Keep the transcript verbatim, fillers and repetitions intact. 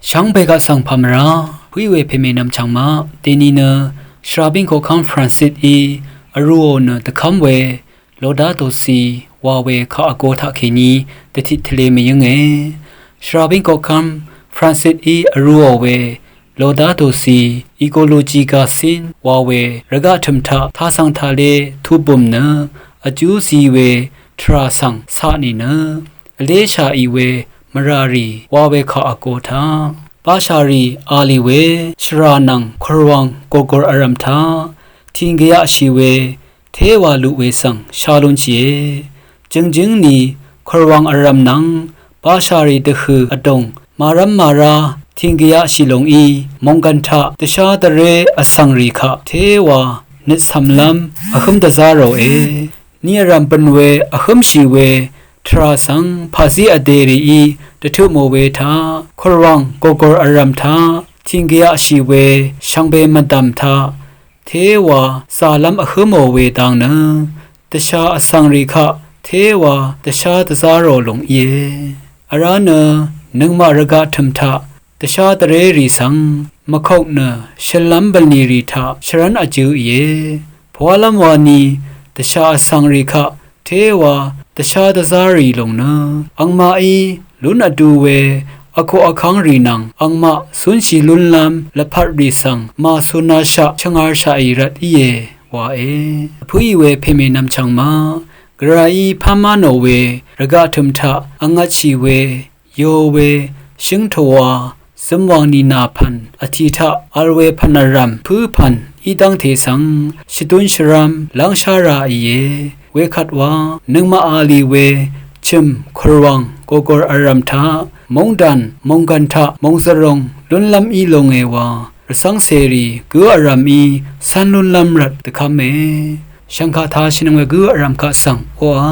Shvngbe kaq svng pà mvrá, pø̀í we pèmè nvmchv̀ng maq, dèni nø shvrabíng koqkv́m Francis í vrūò nø dvkv́m we Laudato Si wa we kaq vgo taqkèní dvtit tvlē mvyǿnge. Shvrabíng koqkv́m Francis í vrūò we Laudato Si, Eulogia Sin wa we rvgaq tø̀m taq tasv̀ng taqlé tubø̀m nø vjú zi we tvrà svng ca nìnø vléshàì we mvràrì wa we kaq vgo taq, bashàrì a lì we shvrà nvng kùrwang gogor vrv̀m taq tìnggvyaqshì we téwa luq we svng sha lúnshìe. Jø̀ngjǿng ni kùrwang vrv̀m nvng bashàrì dvhø̀ vdòng màrv́m màrá tìnggvyaqshì lòngí mònggv̀n taq dvshá dvré vsvngrì kaq téwa nøt cv̀mlv́m vhǿm dvzá ròe. Ni vrv̀m bø̀n we vhǿmshì we tvrà svng paqzí vdè rìí dvtøpmò we taq kùrwang gogor vrv̀m taq tìnggvyaqshì we shvngbe mvdv̀m taq téwa zàlv́m vhǿmò we dang nø dvsha vsvngrì kaq téwa dvshá dvzá rò lùng íe. Vrá nø nøngmaq rvgaq tø̀m taq dvshá dvrérì svng mvkok nø shøllv́m bv̀nlì rì taq shvrv́n vjø̄ íe. Pvwálv́m wani dvsha vsvngrì kaq téwa dvshá dvzá rì lùng nø angmaqí lún vdu we vkoq vkv́ngrì nvng angmaq cúnshì lúnlv́m lvpat rì svng màcunashaq chvngarshaqì rvt íe wae. Vpǿì we pèmè nvmchv̀ng maq, gvrayí pánmá nò we rvgaq tø̀m taq vngvtshì we yo we shǿng tòwa zømwàng nìnà pv̀n vtì taq vl we pv̀n vrv̀m pǿ pv̀n í dv́ngte svng shvdún shvrv́m lv́ngshá ràìe. Wekvt wa nøngmaq a lì we chø̀m kùrwàng gogor vrv̀m taq móngdàn mònggv̀n taq mòngzvròng lúnlv́m í lónge wa rvcv́ngcèrì gǿ vrv̀m í cv́n lúnlv́m rvt dvkv́me. Shv̀ngkà tashìnøng we gǿ vrv̀m kaq svng oqà